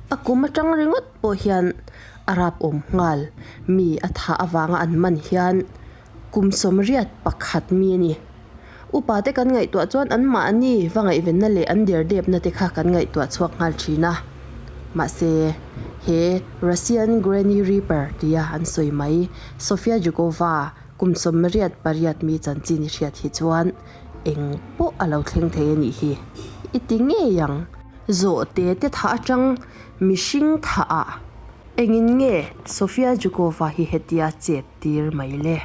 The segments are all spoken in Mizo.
A kum atang ringawt pawh hian a rap awm nghal. Mi a thah avanga an man hian kum 81 mi a ni. Upa te kan ngaihtuah chuan anmahni va ngaihvenna leh an derdepna te kha kan ngaihtuah chhuak nghal thin a. Mahse, he Russian Granny Reaper tia an sawi mai Sofia Zhukova kum 88 mi chanchin i hriat hi chuan eng pawh a lo thleng thei a nih hi. I ti ngei ang. Zawhte te thah atang mihring thah ah engin nge Sofia Zhukova hi hetia chet tir mai le?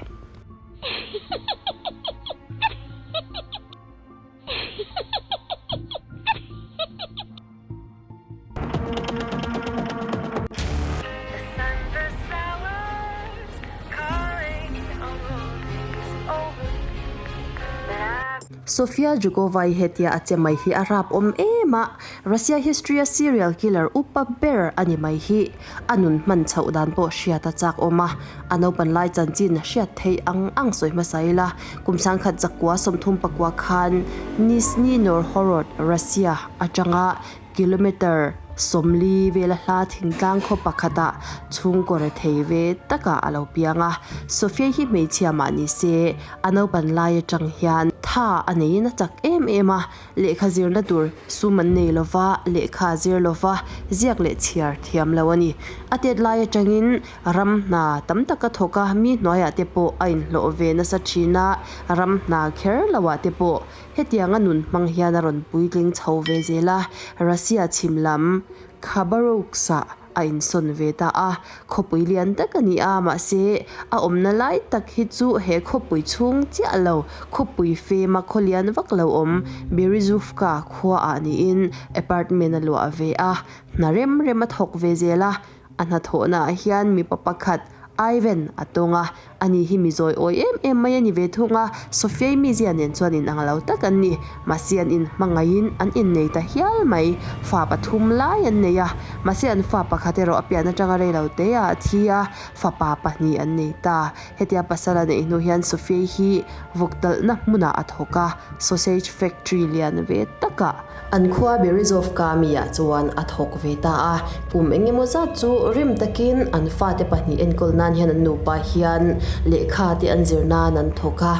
Sofia Zhukova-i hetia a che mai hi a rap awm em a, Russia history-a serial killer upa ber a ni mai hi. A nun hman chhoh dan pawh hriat a chak awm a, a naupan lai chanchin hriat theih ang ang sawi hmasa ila, kum 1939 khan Nizhny Novgorod, Russia atanga kilometre 40 vela hla thingtlang khaw pakhatah chhungkaw rethei ve takah a lo piang a. Sofia hi hmeichhia mah ni se, a naupan lai atang hian tha a neiin a chak em em a, Lehkha zirna tur sum an nei lo va, lehkha zir lo va, ziak leh chhiar thiam lo a ni. A tet lai atangin ram hna tam tak a thawk a, mi hnuaiah te pawh a inhlawh ve nasa thin a, ram hna kher loah te pawh hetianga nun hmang hian a rawn puitling chho ve zel a, Russia chhim lam Khabarovsk-ah a insawn ve ta a, khawpui lian tak a ni a, mahse a awmna lai tak hi chu he khawpui chhung chiah lo, khawpui fema khaw lian vak lo awm Berezovka khuaah niin apartment a luah ve a, hna rem rem a thawk ve zel a, a hnathawhnaah hian mipa pakhat Ivan a tawng a, Ani hi mi zawi awi em em mai a ni ve thung a, Sophia-i mizia nen chuan in ang lo tak an ni. Mahse an inhmangaihin an innei ta hial mai. Fa pathum lai an nei a, mahse an fa pakhat erawh a pian atanga rei lo te ah a thi a, fapa pahnih an nei ta. Hetia pasal a neih hnu hian Sophia-i hi vawk talhna hmunah a thawk a, sausage factory lian ve takah. An khua Berezovka mi-ah chuan a thawk ve ta a, kum eng emaw zat chu rim takin an fate pahnih enkawl nan hian an nupa hian lehkha te an zir nan an thawk a.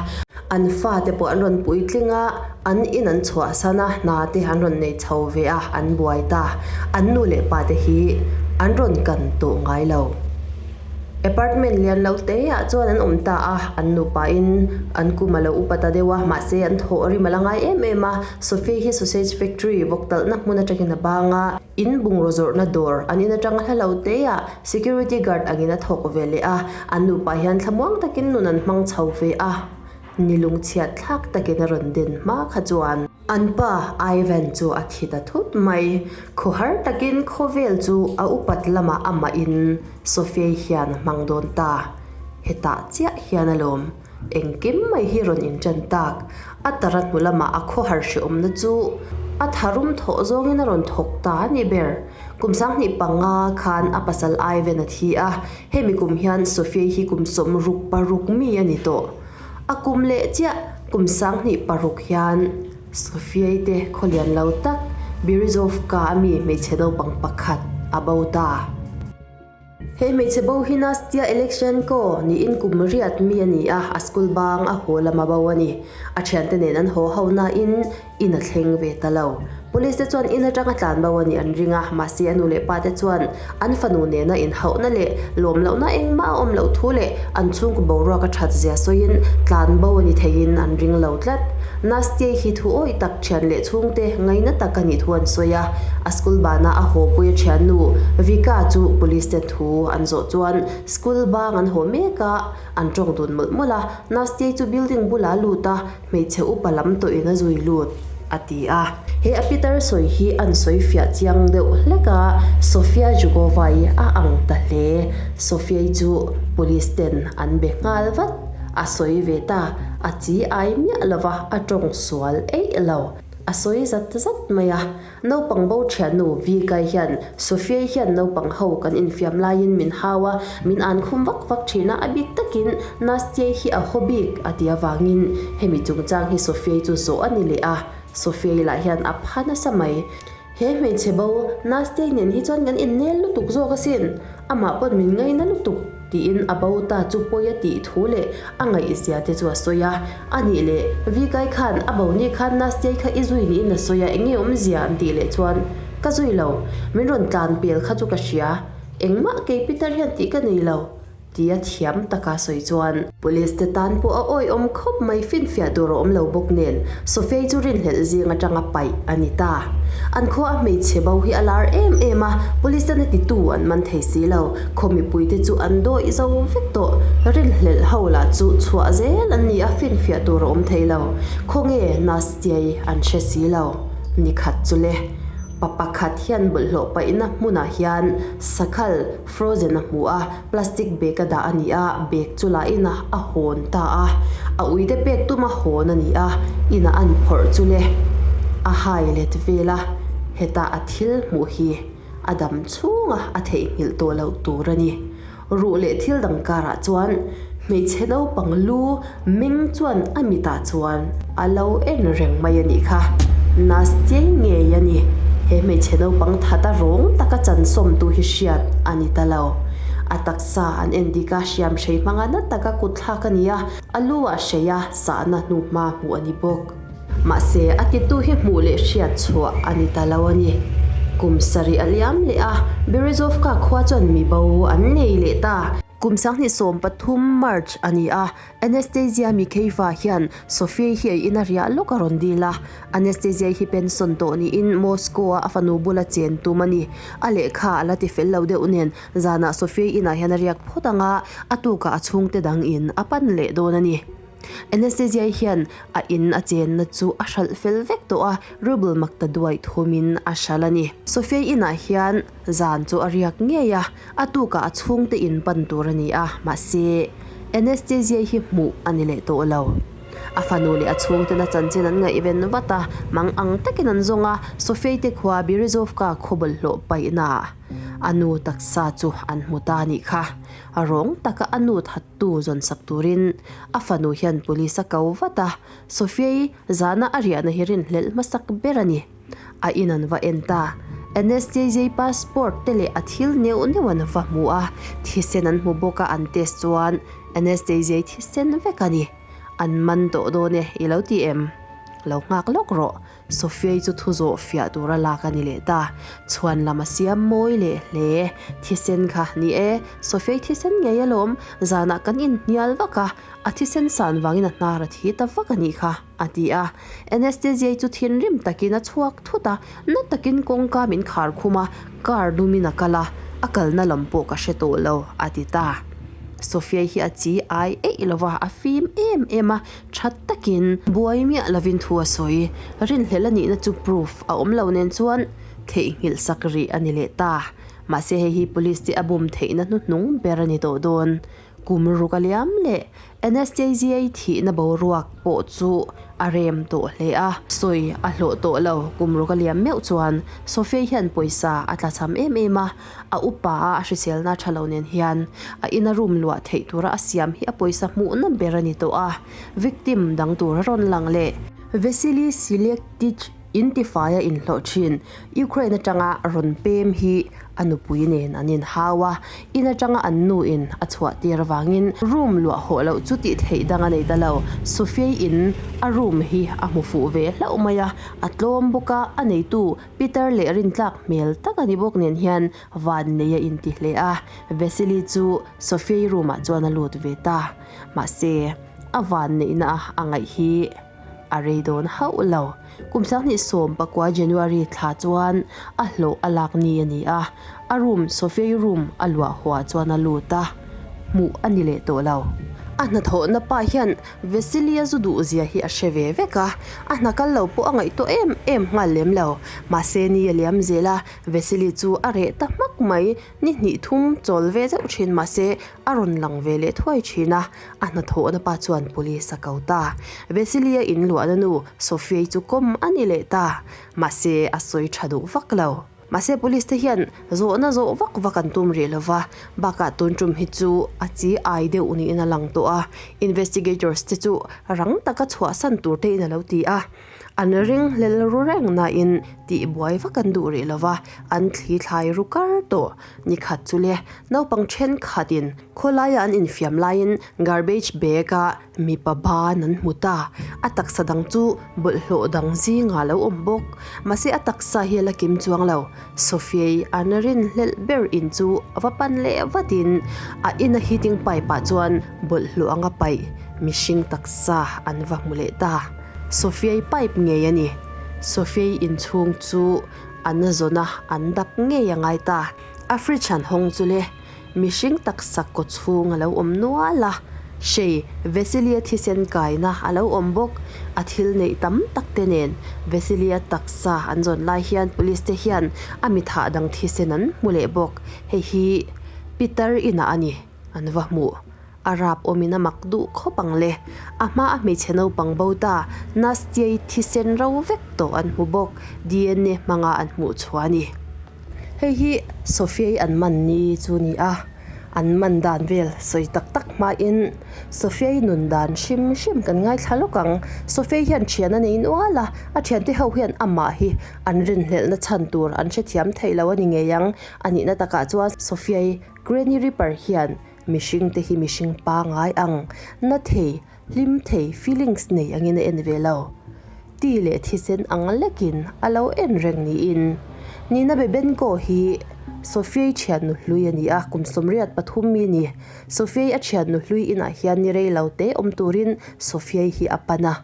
An fate pawh an rawn puitling a, an in an chhuahsan a, hna te an rawn nei chho ve a, an buai ta. An nu leh pa te hi an rawn kan tawh ngai lo. Apartment lian lo te ah chuan an awm ta a, an nupa in an kum a lo upa ta deuh a, mahse an thawh rim a la ngai em em a, Sophie hi sausage factory vawk talhna hmun atangin a bang a, in bungraw zawrhna dawr an in atanga hla lo te ah security guard angin a thawk ve leh a, an nupa hian thlamuang takin nun an hmang chho ve a, ni lungchhiat thlak takin a rawn den hma kha chuan. An pa Ivan chu a thi ta thut mai. Khawhar takin khawvel chu a upat lamah amahin Sophia hian a hmang dawn ta. Hetah chiah hian alawm engkim mai hi rawn inṭan tak. A tara hnu lamah a khawhar hrehawmna chu a tharum thawh zawngin a rawn thawk ta a ni ber. Kum 2005 khan a pasal Ivan a thi a, hemi kum hian Sophia hi kum 66 mi a ni tawh. A kum leh chiah kum 2006 hian Sofiai te khawlian lo tak Berezovka a mi hmeichhe naupang pakhat a bo ta. He hmeichhe bo hi Nastya Alekshenko niin kum riat mi a ni a, a school bang a haw lam a bo a ni. A thiante nen an haw ho nain In a thleng ve ta lo. Police te chuan in atanga tlan bo a nih an ring a, mahse a nu leh pa te chuan an fanu nena inhauhna leh lawm lohna engmah a awm loh thu leh an chhungkaw boruak a that zia sawiin tlan bo a ni theiin an ring lo tlat. Nastia hi thu awih tak thian leh chhungte ngaina tak a nih thu an sawi a, a school bana a haw pui a thiannu Vika chu police ten thu an zawh chuan school bang an haw mek a, an tawng dun mawlh mawlh a, Nastia chu building bulah a lut a, Hmeichhe upa lam tawhin a zui lut, a ti a. He a pitar sawi hi an sawi fiah chiang deuh hlek a, Sofia Zhukova-i a ang ta hle. Sofia-i chu police ten an be nghal vat. A sawi ve ta, a chi ai miah lo va, a tawng sual eih lo. A sawi zat zat mai a. Naupang bo thiannu Vikai hian Sophia-i hian naupang ho kan infiam laiin min hau a, min an khum vak vak thin a, a bik takin Nastia-i hi a haw bik a ti avangin hemi chungchang hi Sophia-i chu zawh a ni leh a, Sophia-i lah hian a pha nasa mai. He hmeichhe bo Nastei nen hi chuan kan innel lutuk zawk asin, amah pawn min ngaina lutuk, tiin a bo ta chu pawi a tih thu leh a ngaihzia te chu a sawi a. A nih leh, Vikai khan a bo ni khan Nastei kha i zui niin a sawi a, eng nge awmzia an tih leh chuan, Ka zui lo, min rawn tlan pel kha chu ka hria, engmah kei Peter hian tih ka nei lo. Tia thiam taka sawi chuan. Police te tan pawh a awihawm khawp mai finfiah tur a awm lo bawk nen Sophia chu rinhlelh zing atanga paih a ni ta. An khua a hmeichhe bo hi a lar em em a, police ten a titu an man thei si lo. Khaw mipui te chu an dawih zo vek tawh. Rinhlelh ho lah chu chhuah zel an ni a, finfiah tur a awm thei lo. Khawnge Nastiai an hre si lo. Nikhat chu le. Pa pakhat hian bawlhhlawh paihna hmunah hian sakhal Frozen a hmu a, plastic bag a dah a ni a, bag chu lah inah a hawn ta a, a uite pek tum a hawn a ni a, inah an phawrh chu le a hai let vel a, heta a thil hmuh hi a dam chhunga a theihnghilh tawh loh tur a ni. Ruh leh thil dang karah chuan hmeichhe naupang lu meng chuan a mitah chuan a lo en reng mai a nih kha. Nastiai ngei a ni. He hmeichhe naupang that a rawng taka chansawmtu hi hriat a ni ta lo. A taksa an en dik a, hriam hrei hmanga na taka kut thlak a ni a, a lu ah hrei a, sahna hnuhma hmuh a ni bawk. Mahse, a titu hi hmuh leh hriat chhuah a ni ta lo a ni. Kum sarih a liam leh a, Berezovka khua chuan mi bo an nei leh ta. Kum 2013 March a ni a, Anastasia Mikheeva hian Sophie hi a ina riah lawk a rawn dil a. Anastasia hi pension tawh niin Moscow-a a fanu bula chen tum a ni. A lehkha a la ti fel lo deuh nen zanah Sophie inah hian a riak phawt ang a, a tukah a chhungte dang in a pan leh dawn a ni. Anastasia hian a in a chenna chu a hralh fel vek tawh a, ruble makta duai thumin a hralh a ni. Sophia inah hian zan chu a riak ngei a, a tukah a chhungte in pan tur a ni a, mahse Anastasia hi hmuh a ni leh tawh lo. A fanu leh a chhungten a chanchin an ngaihven vat a, mang ang takin an zawng a, Sophia te khua Berezovka khaw bawlhhlawh paihnaah a nu taksa chu an hmu ta a nih kha. A rawng taka a nu that Tu zawn sak turin a fanu hian police a ko vat a, Sophia-i zahna a riahna hi rinhlelh hmasak ber a ni. A in an va en ta. NSJJ passport te leh a thil neuh neuh an va hmu a, thisen an hmu bawk a an test chuan NSJJ thisen vek a ni. An man tawh dawn e, i lo ti em? Lo nghak lawk rawh. Sophia-i chu thu zawh fiah tura lak a ni leh ta. Chhuan lam a siam mawi leh hle. Thisen kha ni e, Sophia-i thisen ngei alawm, zanah kan inhnial vak a, a thisen san vangin a hnar a thi ta vak a nih kha, a ti a. Anastasia-i chu thinrim takin a chhuak thut a, na takin kawngka min khar khum a, car dumin a kal a, a kalna lam pawh ka hre tawh lo, a ti ta. Sophia-i hi a chi ai eih lo va, a fim em em a, Tha takin buai miah lovin thu a sawi. Rinhlelh a nihna chu proof a awm lo nen chuan theihnghilh sak rih a ni leh ta. Mahse hei hi police te a bum theihna hnuhnung ber a ni tawh dawn. Kum ruk a liam leh Anastasia-i thihna boruak pawh chu a rem tawh hle a. Sawi a hlawh tawh lo. Kum ruk a liam meuh chuan Sophia hian pawisa a tlachham em em a. A upa a a hriselna tha lo nen hian a ina room luah theih tura a siam hi a pawisa hmuhna ber a ni tawh a, victim dang tur a rawn lang leh. Vasily Silektich intifaia inhlawh thin Ukraine atanga rawn pem hi a nupui nen an inhau a, in atanga an nu in a chhuah tir avangin room luah hawh loh chu tih theih dang a nei ta lo. Sophia-i in a room hi a hmu fuh ve hlauh mai a, a tlawm bawk a, a neitu Peter leh rintlak hmel tak a ni bawk nen hian van nei a inti hle a, Vasily chu Sophia-i room ah chuan a lut ve ta. Mahse, a van neihna a a ngaih hi a rei dawn hauh lo. Kum 2019 January thla chuan a hlawh a lak ni a ni a, a room Sophia-i room a luah huah chuan a lut a, hmuh a ni leh tawh lo. A hnathawhna pa hian Vesilia zu duh zia hi a hre ve vek a, a hna kal lo pawh a ngaihtuah em em nghal lem lo. Mahse ni a liam zel a, Vesili chu a reh ta hmak mai, ni hnih thum chawl ve zeuh thin mahse a rawn lang ve leh thuai thin a, a hnathawhna pa chuan police a ko ta. Vesilia in luahna nu Sophia-i chu kawm a ni leh ta, mahse a sawi tha duh vak lo. Mahse police te hian zawhna zawh vak vak an tum rih lova, bakah tun tum hi chu a chi ai deuh niin a lang tawh a, investigators te chu rang taka chhuahsan tur te in a lo ti a. An ringhlel ru reng nain tihbuai vak an duh rih lo va, an thli thlai ru kar tawh. Ni khat chu le, naupang thenkhatin khawlaia an infiam laiin garbage bag-a mipa ban an hmu ta. A taksa dang chu bawlhhlawh dang zingah a lo awm bawk. Mahse a taksa hi a la kim chuang lo. Sophia-i an rinhlelh ber in chu va pan leh vatin a ina heating pipe ah chuan bawlhhlawh anga paih mihring taksa an va hmu leh ta. Sophia-i pipe ngei a ni. Sophia-i inchhung chu an zawn a, an dap ngei a ngai ta. A fridge han hawng chu le, mihring taksa kaw chhung a lo awm nual a, hrei Vasilia thisen kaina a lo awm bawk. A thil neih tam tak te nen Vasilia taksa an zawn lai hian police te hian a mi thah dang thisen an hmu leh bawk. Hei hi Peter inah a ni, an va hmuh. A rap awmin a mak duh khawp ang le. A hma a hmeichhe naupang bo ta, Nastyai thisen ro vek tawh an hmu bawk, DNA hmanga an hmuh chhuah a ni. Hei hi Sophia-i an man ni chu ni a, an man dan vel sawi tak tak hmain Sophia-i nun dan hrim hrim kan ngaithla lawk ang. Sophia-i hian thian a nei nual a, a thiante ho hian amah hi an rinhlelhna chhan tur an hrethiam theih lo a ni ngei ang. A nihna takah chuan Sophia-i Granny Ripper hian Mihring te hi mihring pangai ang, na thei, hlim thei, feelings nei angin a en ve lo. Ti leh thisen ang lekin a lo en reng niin. Nina Bebenko hi Sofiei thiannu hlui a ni a, kum 83 mi ni. Sofiei a thiannu hlui inah hian ni rei lo te awm turin Sofiei hi a pan a.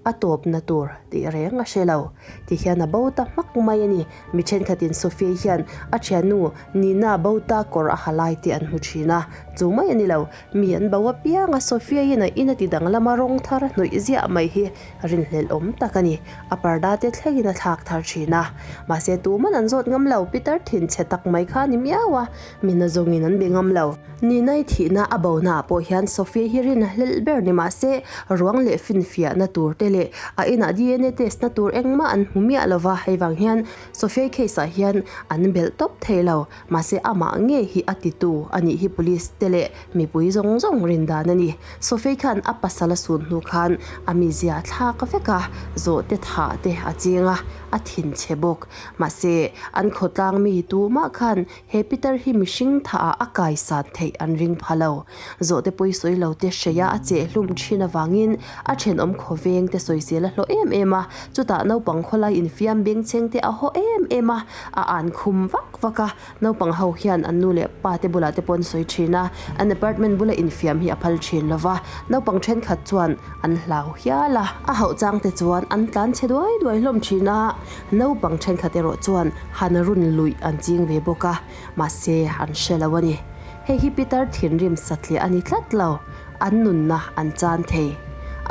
A tawpna tur tih reng a hre lo. Ti hian a bo ta hmak mai a ni. Mi thenkhatin Sophie hian a thiannu Nina bo ta kawr a ha lai tih an hmu thin a. Chu mai a ni lo. Mi an bo apiang a Sophie-in a in a ti danglama rawng thar a hnawih ziah mai hi rinhlelh awm tak a ni. A parda te thlengin a thlak thar thin a. Mahse tuman an zawt ngam lo. Peter thinchhe tak mai kha a ni miau a. Mi na zawngin an be ngam lo. Ninai thihna a bonaah pawh hian Sophia hi rin a hlelh ber ni mah se, ruang leh finfiahna tur te leh a inah DNA test na tur engmah an hmu miah lo va, hei vang hian Sophia case ah hian an belh tawp thei lo. Mahse amah nge hi a titu a nih hi police te leh mipui zawng zawng rin dan a ni. Sophia khan a pasal a sun hnu khan a mizia a thlak vek a, zawhte thah te a ching a, a thinchhe bawk. Mahse an khawtlang mi tumah khan He pitar hi mihring tha ah a kai sat theih an ring pha lo. Zawhte pawi sawi lo te hreia a cheh hlum thin avangin a thenawm khawveng te sawisel a hlawh em em a, chutah naupang khawlai infiam bengchheng te a haw em em a, a an khum vak vak a, naupang ho hian an nu leh pa te bulah te pawh an sawi thin a, an apartment bula infiam hi a phal thin lo va, naupang thenkhat chuan an hlau hial a, a hauh chang te chuan an tlan chhe duai duai hlawm thin a. Naupang thenkhat erawh chuan han run luih an ching ve bawk a, mahse an hre lo a ni. Hei hi Peter thinrim satliah a ni tlat lo, an nunna an chan thei.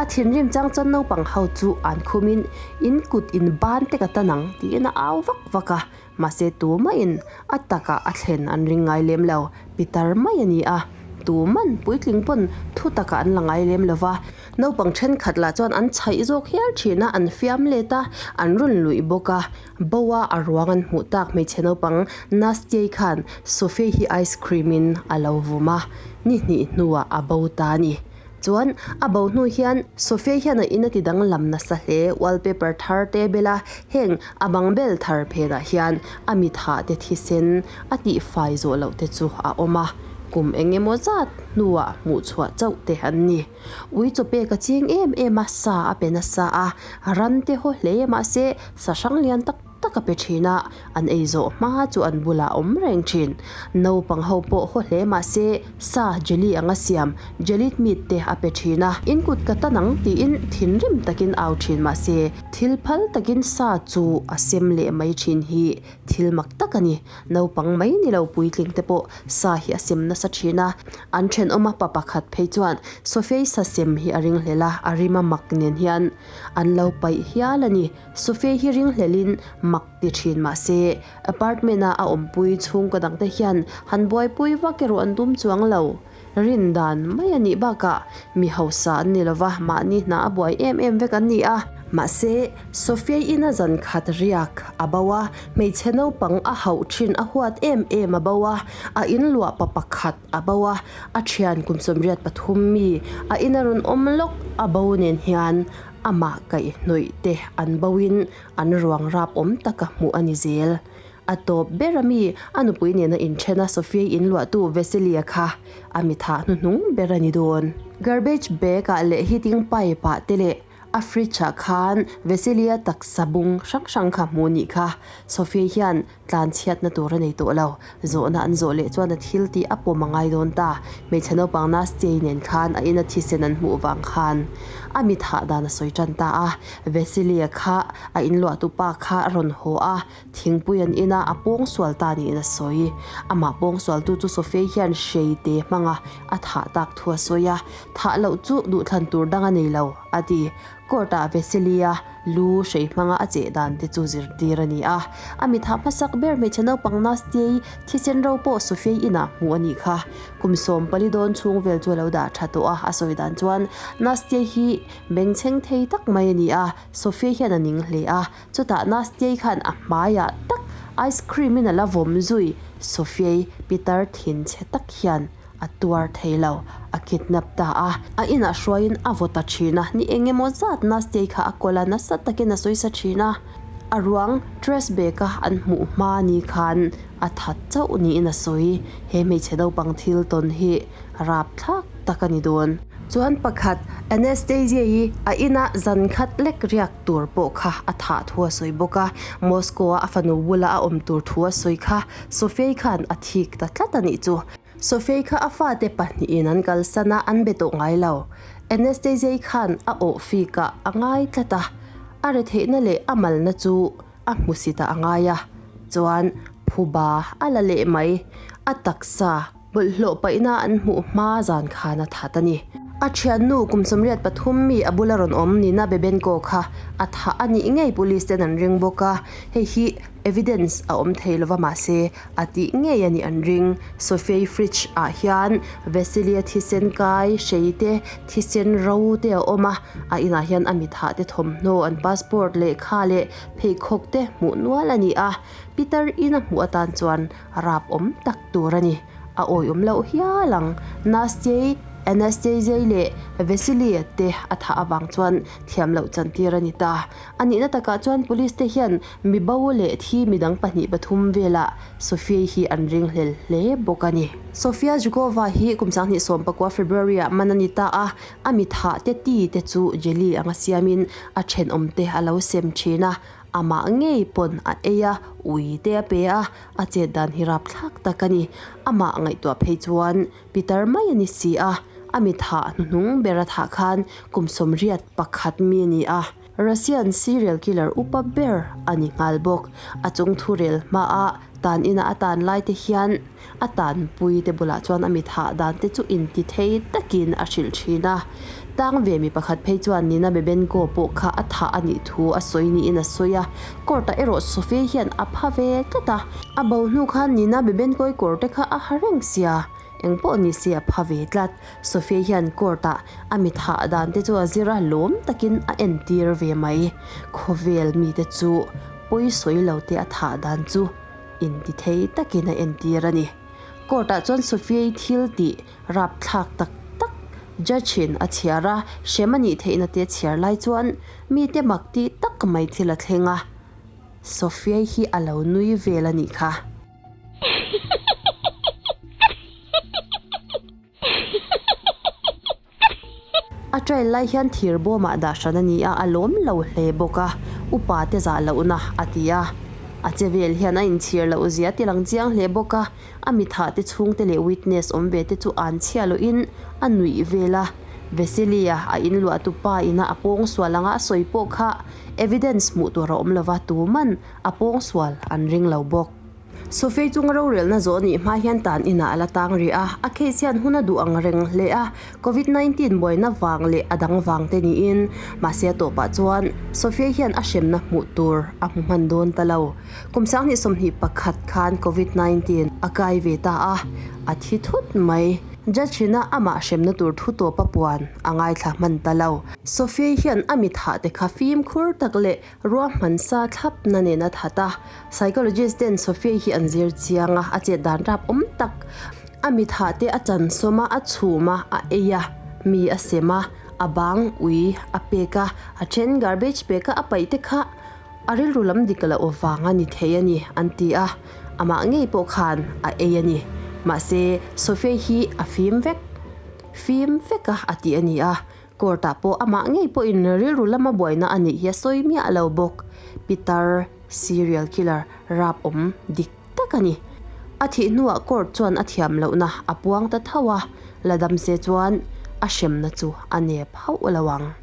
A thinrim chang chuan naupang ho chu an khumin in kut in ban te ka tan ang tiin a au vak vak a, mahse tumahin a takah a thlen an ring ngai lem lo, Peter mai a ni a, tuman puitling pawn thu takah an la ngai lem lo va. Naupang thenkhat lah chuan an chhaih zawk hial thin a, an fiam let a, an rawn luih bawk a. Boa a ruang an hmuh tak hmeichhe naupang Nastyei khan Sophie hi ice cream in a lo vum a, ni hnih hnuah a bo ta a ni. Chuan a bo hnu hian Sophie hian a in a ti danglam nasa hle, wallpaper thar te bel a, heng a bang bel thar phenah hian a mithah te thisen a tihfai zawh loh te chu a awm a, kum eng emaw zat hnuah hmuhchhuah chauh te an ni. Ui chaw pek a ching em em a, sa a pe nasa a, ran te haw hle mahse sa hrang lian tak tak a pe thin a, an ei zawh hma chu an bulah a awm reng thin. Naupang ho pawh haw hle mahse sa jelly anga siam jellied meat te a pe thin a, in kut ka tan ang tiin thinrim takin au thin mahse thil phal takin sa chu a sem leh mai thin hi thil mak tak a ni. Naupang mai ni lo puitling te pawh sa hi a sem nasa thin a, an thenawm a pa pakhat phei chuan Sophia-i sa sem hi a ringhlel a, a rim a mak nen hian an lo paih hial a ni. Sophia hi ringhlelin mak ti thin mah se apartment a a awmpui chhungkaw dangte hian han buaipui vak erawh an tum chuang lo. Rin dan mai a nih bakah mi hausa an ni lova, mahni hna a buai em em vek an ni a. Mahse, Sophia-in a zan khat riak a bo a, hmeichhe naupang a hauh thin a huat em em a bo a, a in luah pa pakhat a bo a, a thian kum 83 mi a ina rawn awm lawk a bo nen hian. Amah kaihhnawih te an bo in an ruang rap awm taka hmuh a ni zel. A tawp ber a mi, a nupui nena inthen a Sophia-i inluahtu Vesely-a kha a mi thah hnuhnung ber a ni dawn. Garbage bag ah leh heating pipe ah te leh a fridge ah khan Vesely-a taksa bung hrang hrang kha hmuh nih kha. Sophia hian tlan chhiatna tur a nei tawh lo. Zawhna an zawh leh chuan a thil tih a pawm a ngai dawn ta. Hmeichhe naupang Nastya-i nen khan a ina thisen an hmuh vang khan a mi thah dan a sawi tan ta a. Vesely-a kha a inluahtu pa kha a rawn haw a. Thingpui an in a, a pawngsual ta niin a sawi. Amah pawngsualtu chu Sophia hian hreite hmanga a thah tak thu a sawi a, thah loh chu duhthlan tur dang a nei lo, a ti. Court-ah Vesely-a lu hrei hmanga a cheh dan te chu zirtir a ni a. A mi thah hmasak ber hmeichhe naupang Nastya-i thisen ro pawh Sophia-i inah hmuh a nih kha. Kum 14 dawn chhung vel chu a lo dah tha tawh a, a sawi dan chuan Nastya hi bengchheng thei tak mai a ni a, Sophia hian a ning hle a. Chutah Nastya-i khan a hmaiah tak ice cream in a la vawm zui, Sophia-i pitar thin chhe tak hian a tuar thei lo, a kidnap ta a. A inah hruaiin a vaw ta thin a, ni eng emaw zat Nastya-i kha a kawl a, nasa takin a sawi sa thin a. A ruang trash bag a an hmuh hma ni khan a that chauh niin a sawi. He hmeichhe naupang thil tawn hi rapthlak tak a ni dawn. Chuan pakhat Anastasia-i a inah zan khat lek riak tur pawh kha a thah thu a sawi bawk a, Moscow-a a fanu bula a awm tur thu a sawi kha Sophia-i khan a thik ta tlat a nih chu. Sophia-i kha a fate pahnihin an kalsan a, an be tawh ngai lo. Anastasia-i khan a awh fikah a ngai tlat a, a retheihna leh a malna chu a hmusitah a ngai a, chuan phuba a la leh mai. A taksa. Bawlhhlawh paihna an hmuh hma zan khan a that a ni. A thiannu kum 83 mi a bula rawn awm Nina Bebenko kha a thah a nih ngei police ten an ring bawk a, hei hi evidence a awm thei lova mahse a tih ngei a nih an ring. Sophie fridge ah hian Vasilia thisen kai hrei te, thisen ro te a awm a, a inah hian a mithah te thawmhnaw an passport lehkha leh pheikhawk te hmuh nual a ni a, Peter in a hmuh atan chuan Rap awm tak tur a ni. A awiawm loh hial ang. Nastyei, Anastasia-i leh Vasily-a te a thah avang chuan thiam loh chantir a ni ta. A nihna takah chuan police te hian mi bo leh thi midang pahnih pathum velah Sofia-i hi an ringhlel hle bawk a ni. Sofia Zhukova hi kum 2019 February-ah man a ni ta a, a mi thah te ti te chu jelly anga siamin a thenawmte a lo sem thin a, Amah ngei pawn a ei a, ui te a pe a, a chet dan hi rapthlak tak a ni. Amah ngaihtuah phei chuan Peter mai a ni si a, a mi thah hnuhnung ber a thah khan kum 81 mi a ni a. Russian serial killer upa ber a ni nghal bawk. A chung thurel hmaah tan ina a tan lai te hian a tanpui te bulah chuan a mi thah dan te chu inti thei takin a hrilh thin a. Tang ve mi pakhat phei chuan Nina Bebenko pawh kha a thah a nih thu a sawi niin a sawi a, court ah erawh Sophia hian a pha ve tlat a. A bo hnu khan Nina Bebenko-i kawr te kha a ha reng sia, eng pawh ni se a pha ve tlat. Sophia hian court ah a mi thah dan te chu a zir a, lawm takin a entir ve mai. Khawvel mite chu pawi sawi lo te a thah dan chu inti thei takin a entir a ni. Court ah chuan Sophia-i thil tih rapthlak tak tak judge in a chhiar a, hrem a nih theihna te chhiar lai chuan mite mak tih tak mai thil a thleng a, Sophia-i hi a lo nui vel a nih kha. A trail lai hian thir bawmah dah hran a ni a, a lawm lo hle bawk a, upa te zah lohna a ti a. A che vel hian a inchhir loh zia ti lang chiang hle bawk a, a mithah te chhungte leh witness awm ve te chu an chhia lohin a nuih vel a. Vesilia a inluah tu pa ina a pawngsual anga a sawi pawh kha evidence hmuh tur a awm lova tuman a pawngsual an ring lo bawk. Sophie chunga rorelna zawh nih hma hian tan inah a la tang rih a, a case hian hun a duh ang reng hle a, Covid 19 buaina vang leh a dang vang te niin. Mahse a tawpah chuan Sophie hian a hremna hmuh tur a hmu hman dawn ta lo. Kum 2021 khan Covid 19 a kai ve ta a, a thi thut mai. Judge ina amah hremna tur thu tawp a puan a ngaithla hman ta lo. Sophie hian a mithah te kha fimkhur tak leh Ruahman sa thlapna nen a that a, psychologist ten Sophia hi an zir chiang a, a chet dan rap awm tak. A mithah te a chansawm a, a chhum a, a ei a, mi a sem a, A bang ui a pek a, a then garbage bag a a paih te kha a rilru lam dik loh vang a ni thei a ni an ti a, amah ngei pawh khan a ei a ni. Mahse, Sophia hi a fim vek, fim vek a a ti a ni a, court ah pawh amah ngei pawhin rilru lama buaina a nih hi a sawi miah lo bawk. Pitar serial killer rap awm dik tak a ni. A thih hnuah court chuan a thiam lohna a puang ta tho a, la dam se chuan a hremna chu a nep hauh lo ang.